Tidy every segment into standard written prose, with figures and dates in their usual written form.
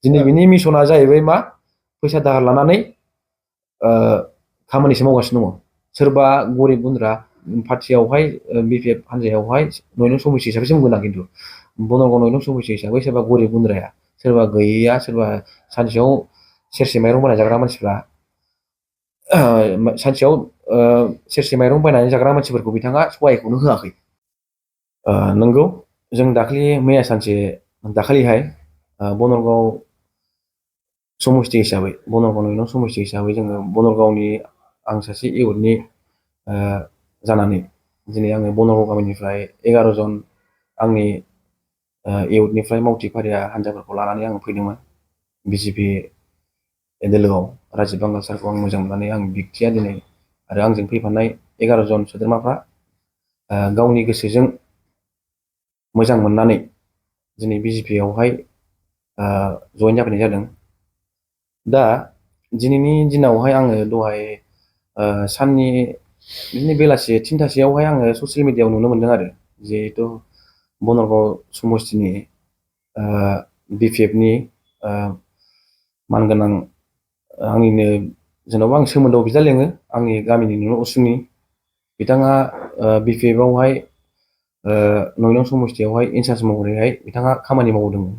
दिनै बिनि मिसना जाहैबाय मा फैसा दाहार लानानै खामानिसो मावगासिनो दङ। सोरबा गरिब गुन्द्रा पार्टियावहाय BPF हान्जायावहाय नयनं समस्ति हिसाबैसो बुंगोन आं, खिन्थु बनरगाव नयनं समस्ति हिसाबै सोरबा गरिब गुन्द्राया, सोरबा गैयैया, सोरबा सानसेयाव सेरसे माइरं बायना जाग्रा मानसिफ्रा सानसेयाव सेरसे माइरं बायनानै जाग्रा मानसिफोरखौ बिथाङा सहायखौनो होआखै। नंगौ, जों दाखालिहाय बनरगाव समस्ति हिसाबै, बनरगाव नयनं समस्ति हिसाबै जोङो बनरगावनि आं सासे इउथनि जानानै दिनै आङो बनरगाव गामिनिफ्राय 11 जन आंनि इउथनिफ्राय मावथि फारिया हान्जाफोरखौ लानानै आं फैदोंमोन BJP दोलोआव। राजिब बांगाल सारखौ आं मोजां मोननानै आं बिक्तिया दिनै आरो आंजों फैफानाय 11 जन सोद्रोमाफ्रा गावनि गोसोजों मोजां मोननानै दिनै BJP आवहाय जइन जाफैनाय जादों। दा दिनैनि दिनावहाय आङो दहाय साननि बिदिनो बेलासि 3टासोआवहाय आङो ससियेल मिडियाआव नुनो मोनदों आरो, जिहेथु बनरगाव समस्तिनि BPF नि मानगोनां आंनिनो जेन'बा आं सोमोन्दोआव बिदा लेङो, आंनि गामिनिनो उसुंनि बिथाङा BPF आवहाय नयनं समस्तियावहाय इनसार्ज महरैहाय बिथाङा खामानि मावदोंमोन।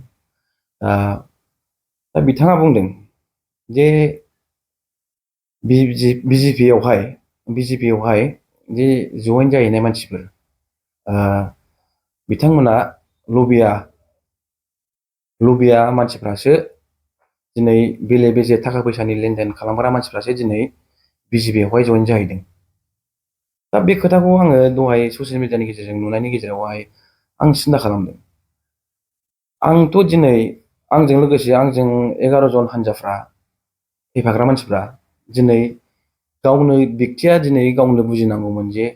दा बिथाङा बुंदों जे BJP आवहाय जे जइन जाहैनाय मानसिफोर बिथांमोना लबिया मानसिफ्रासो दिनै बेले बेजे थाखा फैसानि लेनदेन खालामग्रा मानसिफ्रासो दिनै BJP आवहाय जइन जाहैदों। दा बे खोथाखौ आङो दहाय ससियेल मिडियानि गेजेरजों नुनायनि गेजेरावहाय आं सिन्था खालामदों। आंथ' दिनै आंजों लोगोसे आंजों 11 जन हान्जाफ्रा फैफाग्रा मानसिफ्रा दिनै गावनो बिक्तिया दिनै गावनो बुजिनांगौमोन जे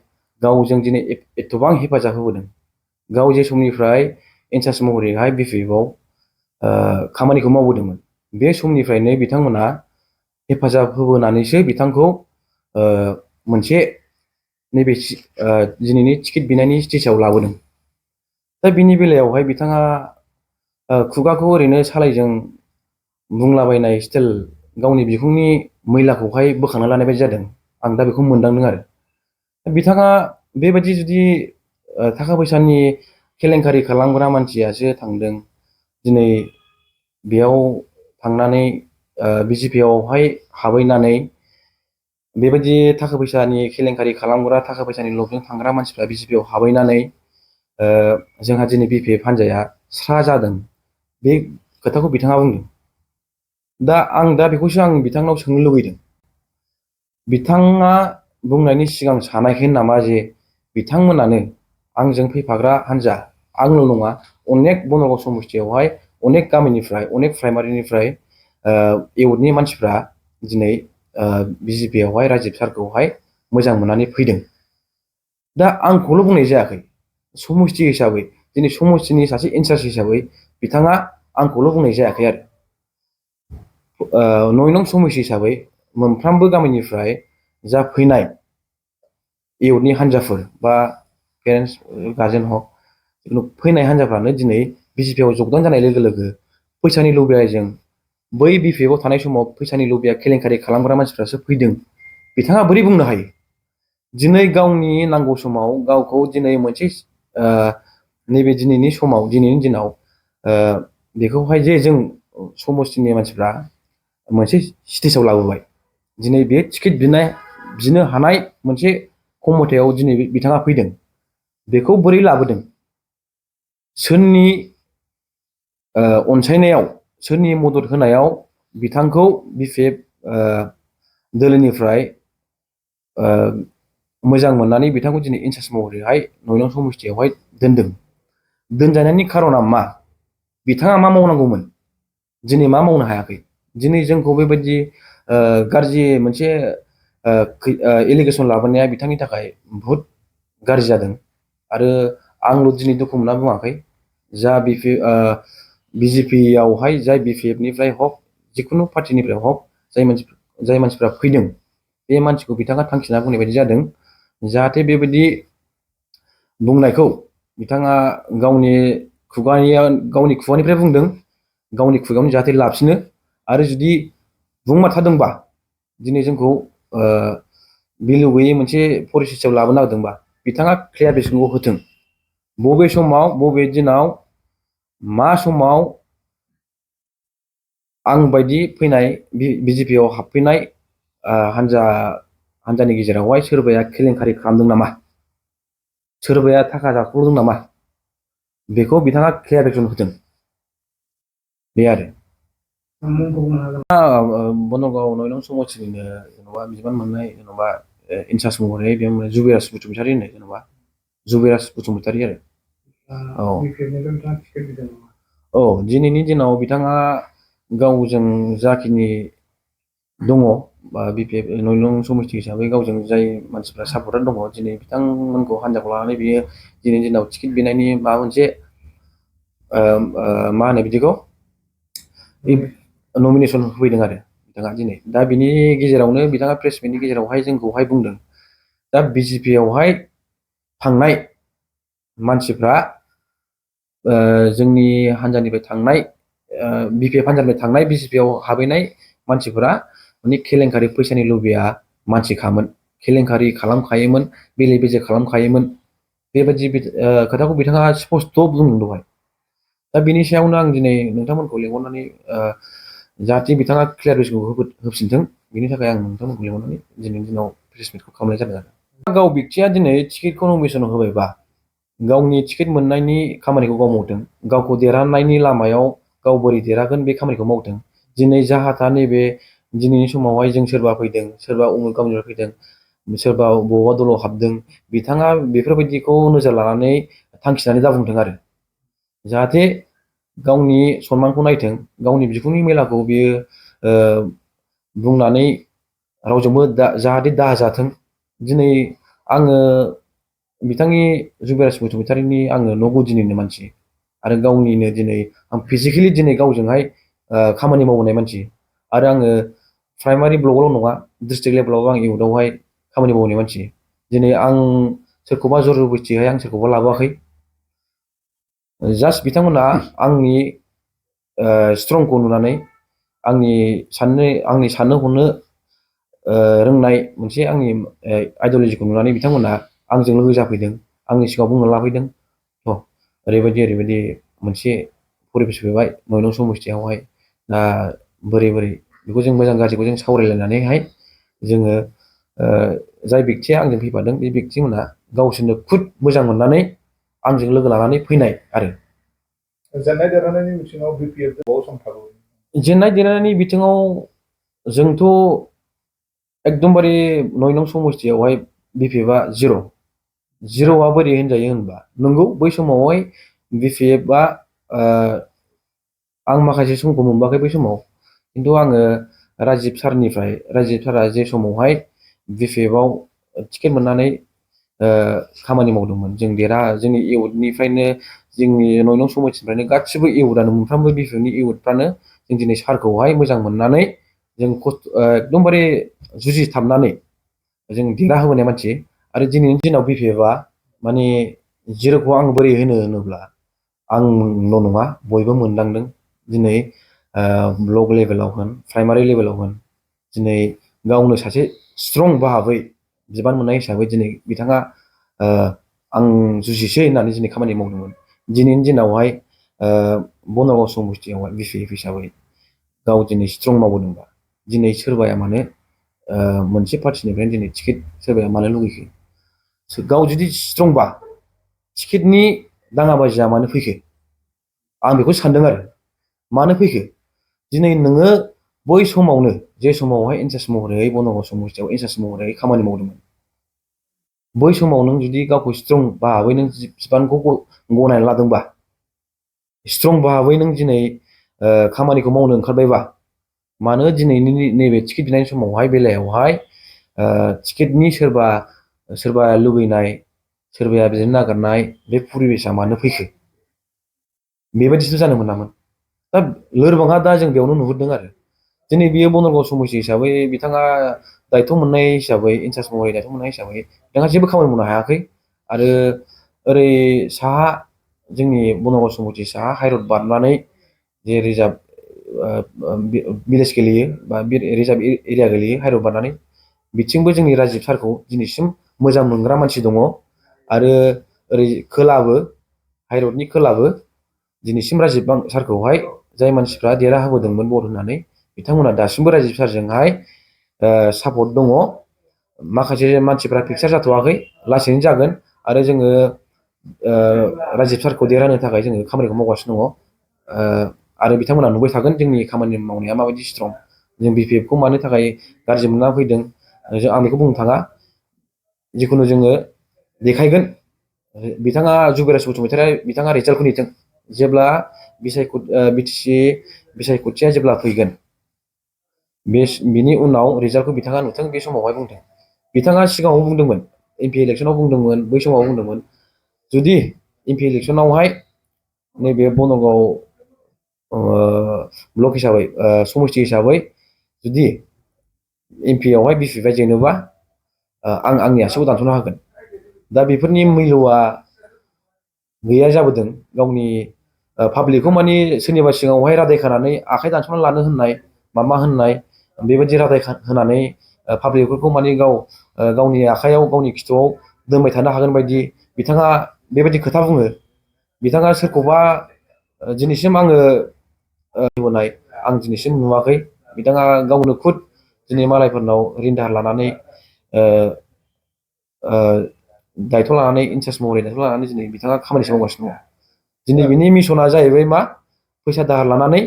गावजों दिनै एथबां हेफाजाब होबोदों। गाव जे समनिफ्राय इनसार्ज महरैहाय BPF आव खामानिखौ मावबोदोंमोन, बे समनिफ्रायनो बिथांमोना हेफाजाब होबोनानैसो बिथांखौ मोनसे नैबे दिनैनि टिकेट बिनायनि स्टेजाव लाबोदों। दा बिनि बेलायावहाय बिथाङा खुगाखौ ओरैनो सालायजों बुंलाबायनाय स्टाइल, गावनि बिखुंनि मैलाखौहाय बोखांना लानाय बायदि जादों। आं दा बेखौ मोनदांदों आरो। बिथाङा बेबायदि जुदि थाखा फैसानि केलेंकारि खालामग्रा मानसियासो थांदों, दिनै बेयाव थांनानै BJP आवहाय हाबहैनानै बेबायदि थाखा फैसानि केलेंकारि खालामग्रा, थाखा फैसानि लबजों थांग्रा मानसिफ्रा BJP आव हाबहैनानै जोंहा दिनै BPF हान्जाया स्रा जादों, बे खोथाखौ बिथाङा बुंदों। दा बेखौसो आं बिथांनाव सोंनो लुबैदों, बिथाङा बुंनायनि सिगां सानाखै नामा जे बिथांमोनानो आंजों फैफाग्रा हान्जा, आंल' नङा, अनेक बनरगाव समस्तियावहाय अनेक गामिनिफ्राय, अनेक प्राइमारिनिफ्राय इउथनि मानसिफ्रा दिनै BJP आवहाय राजिब सारखौहाय मोजां मोननानै फैदों। दा आंखौल' बुंनाय जायाखै, समस्ति हिसाबै दिनै समस्तिनि सासे इनसार्ज हिसाबै बिथाङा आंखौल' बुंनाय जायाखै आरो। नयनं समस्ति हिसाबै मोनफ्रोमबो गामिनिफ्राय जा फैनाय इउथनि हान्जाफोर बा पेरेन्टस गार्जेन हक, फैनाय हान्जाफ्रानो दिनै BJP आव जगदान जानाय लोगो लोगो फैसानि लबियाजों, बै BPF आव थानाय समाव फैसानि लबिया केलेंकारि खालामग्रा मानसिफ्रासो फैदों। बिथाङा बोरै बुंनो हायो? दिनै गावनि नांगौ समाव गावखौ दिनै मोनसे नैबे दिनैनि समाव, दिनैनि दिनाव बेखौहाय जे जों समस्तिनि मानसिफ्रा मोनसे स्टेजाव लाबोबाय, दिनै बे टिकेट बिनो हानाय मोनसे खमथायाव दिनै बिथाङा फैदों। बेखौ बोरै लाबोदों? सोरनि अनसायनायाव, सोरनि मदद होनायाव बिथांखौ BPF दोलोनिफ्राय मोजां मोननानै बिथांखौ दिनै इनसार्ज महरैहाय नयनं समस्तियावहाय दोनदों? दोनजानायनि खारना मा? बिथाङा मा मावनांगौमोन? दिनै मा मावनो हायाखै? दिनै जोंखौ बेबायदि गाज्रि मोनसे एलिगेसन लाबोनाया बिथांनि थाखाय बहुद गाज्रि जादों। आरो आंल' दिनै दुखु मोनना बुङाखै, जा BJP आवहाय जाय BPF निफ्राय हक, जिखुनु पार्टिनिफ्राय हक, जाय मानसिफ्रा फैदों, बे मानसिखौ बिथाङा थांखिना बुंनाय बायदि जादों, जाहाथे बेबायदि बुंनायखौ बिथाङा गावनि खुगानिफ्राय बुंदों, गावनि खुगायावनो जाहाथे लाफिनो आरो जुदि बुंमारथारदोंबा दिनै जोंखौ भेलु गैयै मोनसे परिस्थितियाव लाबोनो नागिरदोंबा बिथाङा क्लियारिफिकेसनखौ होथों बबे समाव बबे दिनाव मा समाव आं बायदि फैनाय बिजेपिआव हाबफैनाय हान्जानि गेजेरावहाय सोरबाया केलेंकारि खालामदों नामा सोरबाया थाखा जाख्ल'दों नामा बेखौ बिथाङा क्लियारिफिकेसन होथों बे आरो बनगाव 9 नं समस्थिनिनो जेन'बा बिबान मोननाय जेन'बा इनसार्ज महरै बे जुबिराज बसुमतारी होनो जेन'बा जुबिराज बसुमतारी आरो औ दिनैनि दिनाव बिथाङा गावजों जाखिनि दङ बा बिपिएफ 9 नं समस्ति हिसाबै गावजों जाय मानसिफ्रा सापर्टार दङ दिनै बिथांमोनखौ हान्जाखौ लानानै बियो दिनैनि दिनाव टिकेट बिनायनि माबा मोनसे मा होनो बिदिखौ नमिनेसन होफैदों आरो बिथाङा दिनै दा बिनि गेजेरावनो बिथाङा प्रेस मिटनि गेजेरावहाय जोंखौहाय बुंदों दा बिजेपिआवहाय थांनाय मानसिफ्रा जोंनि हान्जानिफ्राय थांनाय बिपिएफ हान्जानिफ्राय थांनाय बिजेपिआव हाबहैनाय मानसिफोरा माने केलेंकारि फैसानि लुबैया मानसिखामोन केलेंकारि खालामखायोमोन बेले बेजे खालामखायोमोन बेबायदि खोथाखौ बिथाङा स्पस्त' बुंदों दहाय दा बिनि सायावनो आं दिनै नोंथांमोनखौ लिंहरनानै जाहाथे बिथाङा क्लियारिफिकेसनखौ होफिनथों बिनि थाखाय आं नोंथांमोनखौ लिंहरनानै दिनैनि दिनाव प्रेस मिटखौ खालामनाय जादों आरो गाव बेक्तिया दिनै टिकेटखौ नमिनेसन होबायबा गावनि टिकेट मोननायनि खामानिखौ गाव मावथों गावखौ देरहानायनि लामायाव गाव बोरै देरहागोन बे खामानिखौ मावथों दिनै जाहाथा नैबे दिनैनि समावहाय जों सोरबा फैदों सोरबा उमुक गावनिफ्राय फैदों सोरबा बबेबा दलाव हाबदों बिथाङा बेफोरबायदिखौ नोजोर लानानै थांखिनानै दाबुंथों आरो जाहाथे गावनि सनमानखौ नायथों गावनि बिखुंनि मेलाखौ बियो बुंनानै रावजोंबो जाहाथे दाजाथों दिनै आङो बिथांनि जुबिराज बसुमतारीनि आङो न' गुदिनिनो मानसि आरो गावनिनो दिनै आं फिजिकेलि दिनै गावजोंहाय खामानि मावबोनाय मानसि आरो आङो प्राइमारि ब्लकआवल' नङा डिस्ट्रिक्ट लेभेलावबो आं इउथआवहाय खामानि मावनाय मानसि दिनै आं सोरखौबा जर जबस्तिहाय आं सोरखौबा लाबोआखै जास्ट बिथांमोना आंनि स्ट्रंखौ नुनानै आंनि साननो हनो रोंनाय मोनसे आंनि आइडिय'लजिखौ नुनानै बिथांमोना आंजों लोगो जाफैदों आंनि सिगाङाव बुंना लाफैदों ओरैबायदि मोनसे परिबेस फैबाय 9 नं समस्तियावहाय दा बोरै बेखौ जों मोजां गाज्रिखौ जों सावरायलायनानैहाय जोङो जाय बेक्तिया आंजों फैफादों बे बेक्तिमोना गावसोरनो खुद मोजां मोननानै आंजों लोगो लानानै फैनाय आरो जेननाय देरहानायनि बिथिङाव बिपिएफ गोबाव सम थागौ जेननाय देरहानायनि बिथिङाव जोंथ' एकदमबारे 9 नं समस्तियावहाय बिपिएफआ जिर'आ बोरै होनजायो होनबा नंगौ बै समावहाय बिपिएफआ आं माखासे समखौ मोनबोआखै बै समाव खिन्थु आङो राजिब सारा जे समावहाय बिपिएफआव टिकेट मोननानै खामानि मावदोंमोन जोंनि इउथनिफ्रायनो जोंनि 9 नं समस्तिनिफ्रायनो गासिबो इउथआनो मोनफ्रोमबो बिपिएफनि इउथफ्रानो जों दिनै सारखौहाय मोजां मोननानै जों एकदमबारे जुजिथाबनानै जों देरहाहोबोनाय मानसि आरो दिनैनि दिनाव बिपिएफआ माने जिर'खौ आं बोरै होनोब्ला आंल' नङा बयबो मोनदांदों दिनै ब्लक लेभेलाव होन प्राइमारि लेभेलाव होन दिनै गावनो सासे स्ट्रं भाबै बिबान मोननाय हिसाबै दिनै बिथाङा आं जुजिसै होननानै दिनै खामानि मावदोंमोन दिनैनि दिनावहाय बनगाव समस्तियावहाय बिपिएफ हिसाबै गाव दिनै स्ट्रं मावबोदोंबा दिनै सोरबाया मानो मोनसे पार्टिनिफ्रायनो दिनै टिकेट सोरबाया मानो लुगैखो गाव जुदि स्ट्रंबा टिकेटनि दाङाबाजिया मानो फैखो आं बेखौ सानदों आरो मानो फैखो दिनै नोङो बै समावनो जे समावहाय इनसार्ज महरै बनगाव समस्तियाव इनसार्ज महरै खामानि मावदोंमोन बै समाव नों जुदि गावखौ स्ट्रं भाबै नों बिबानखौ गनायनानै लादोंबा स्ट्रं भाबै नों दिनै खामानिखौ मावनो ओंखारबायबा मानो दिनैनि नैबे टिकेट बिनाय समावहाय बेलायावहाय टिकेटनि सोरबा लुबैनाय सोरबाया बिदिनो नागिरनाय बे परिबेसा मानो फैखो बेबायदिसो जानो मोनामोन दा लोरबाङा दा जों बेयावनो नुहुरदों आरो दिनै बियो बनगाव समस्ति हिसाबै बिथाङा दायथ' मोननाय हिसाबै इनसार्ज महरै दायथ' मोननाय हिसाबै बिथाङा जेबो खामानि मावनो हायाखै आरो ओरै साहा जोंनि बनगाव समस्ति साहा हाइरड बारनानै जे रिजार्भ भिलेज गोलैयो बा रिजार्भ एरिया गोलैयो हाइरड बारनानै बिथिंबो जोंनि राजिब सारखौ दिनैसिम मोजां मोनग्रा मानसि दङ आरो ओरै खोलाबो हाइरडनि खोलाबो दिनैसिम राजिब सारखौहाय जाय मानसिफ्रा देरहाहोबोदोंमोन भट होनानै बिथांमोना दासिमबो राजिब सारजोंहाय सापर्ट दङ। माखासे मानसिफ्रा पिकचार जाथ'वाखै लासैनो जागोन आरो जोङो राजिब सारखौ देरहानो थाखाय जोङो खामानिखौ मावगासिनो दङ आरो बिथांमोना नुबाय थागोन जोंनि खामानि मावनाया माबायदि स्ट्रं जों BPF खौ मानो थाखाय गाज्रि मोनना फैदों आं बेखौ बुंनो थाङा जिखुनु जोङो देखायगोन। बिथाङा जुबिराज बसुमतारी बिथाङा रिजाल्टखौ नेथों जेब्ला बिटिसि बिसायख'थिया जेब्ला फैगोन बिनि उनाव रिजाल्टखौ बिथाङा नुथों बे समावहाय बुंथों। बिथाङा सिगाङाव बुंदोंमोन MP इलेक्सनाव बुंदोंमोन बै समाव बुंदोंमोन जुदि MP इलेक्सनावहाय नैबे बनगाव ब्लक हिसाबै समस्ति हिसाबै जुदि MP आवहाय BPF जेनोबा आं आंनि आसिखौ दानस'ना होगोन। दा बेफोरनि मैल'आ गैया जाबोदों गावनि पाब्लिकखौ मानि सोरनिबा सिगाङावहाय रादाय खानानै आखाइ दानस'नानै लानो होननाय माबा होननाय बेबायदि रादाय होनानै पाब्लिकफोरखौ मानि गावनि आखाइयाव गावनि खिथुआव दोनबाय थानो हागोन बायदि बिथाङा बेबायदि खोथा बुङो। बिथाङा सोरखौबा दिनैसिम आङो होनाय आं दिनैसिम नुवाखै। बिथाङा गावनो खुद दिनै मालायफोरनाव रिन दाहार लानानै दायथ' लानानै इनसार्ज महरै दायथ' लानानै दिनै बिथाङा खामानिसो मावगासिनो दङ। दिनै बिनि मिसना जाहैबाय मा फैसा दाहार लानानै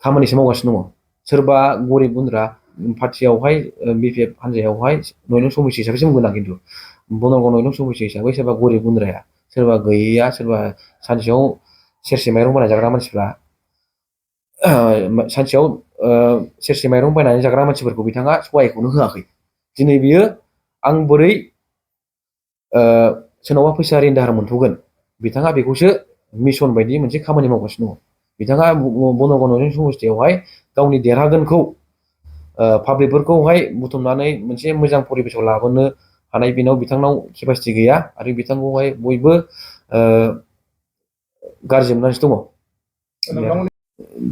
खामानिसो मावगासिनो दङ। सोरबा गरिब गुन्द्रा पार्टियावहाय BPF हान्जायावहाय नयनं समस्ति हिसाबैसो बुंगोन आं खिन्थु बनगाव नयनं समस्ति हिसाबै सोरबा गरिब गुन्द्राया सोरबा गैयैया सोरबा सानसेयाव सेरसे माइरं बायना जाग्रा मानसिफ्रा सानसेयाव सेरसे माइरं बायनानै जाग्रा मानसिफोरखौ बिथाङा सहायखौनो होआखै। दिनै बियो आं बोरै सोरनावबा फैसा रिन दाहार मोनथ'गोन बिथाङा बेखौसो मिसन बायदि मोनसे खामानि मावगासिनो दङ। बिथाङा बनगाव नयनं समस्तियावहाय गावनि देरहागोनखौ पाब्लिकफोरखौहाय बुथुमनानै मोनसे मोजां परिबेसाव लाबोनो हानाय बेनाव बिथांनाव केपासिटि गैया आरो बिथांखौहाय बयबो गाज्रि मोननानैसो दङ।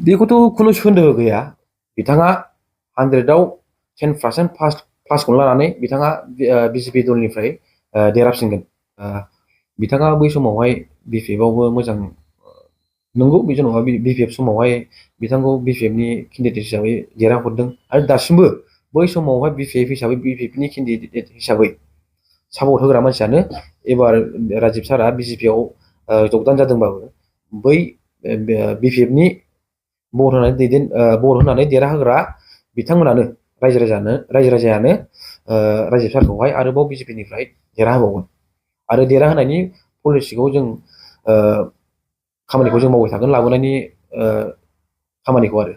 बेखौथ' खुनु सन्देह गैया बिथाङा 100आव 10% प्लासखौनो लानानै बिथाङा BJP दलनिफ्राय देरहाफिनगोन। बिथाङा बै समावहाय BPF आवबो मोजां नंगौ बे जेन'बा BPF समावहाय बिथांखौ BPF नि केन्डिडेट हिसाबै देरहाहरदों आरो दासिमबो बै समावहाय BPF हिसाबै BPF नि केन्डिडेट हिसाबै सापर्ट होग्रा मानसियानो एबार राजिब सारा BJP आव जगदान जादोंबाबो बै BPF नि भट होनानै देरहाहोग्रा बिथांमोनानो रायजो राजायानो राजिब सारखौहाय आरोबाव BJP निफ्राय देरहाहोबावगोन आरो देरहाहोनायनि पलिसिखौ जों खामानिखौ जों मावबाय थागोन लाबोनायनि खामानिखौ आरो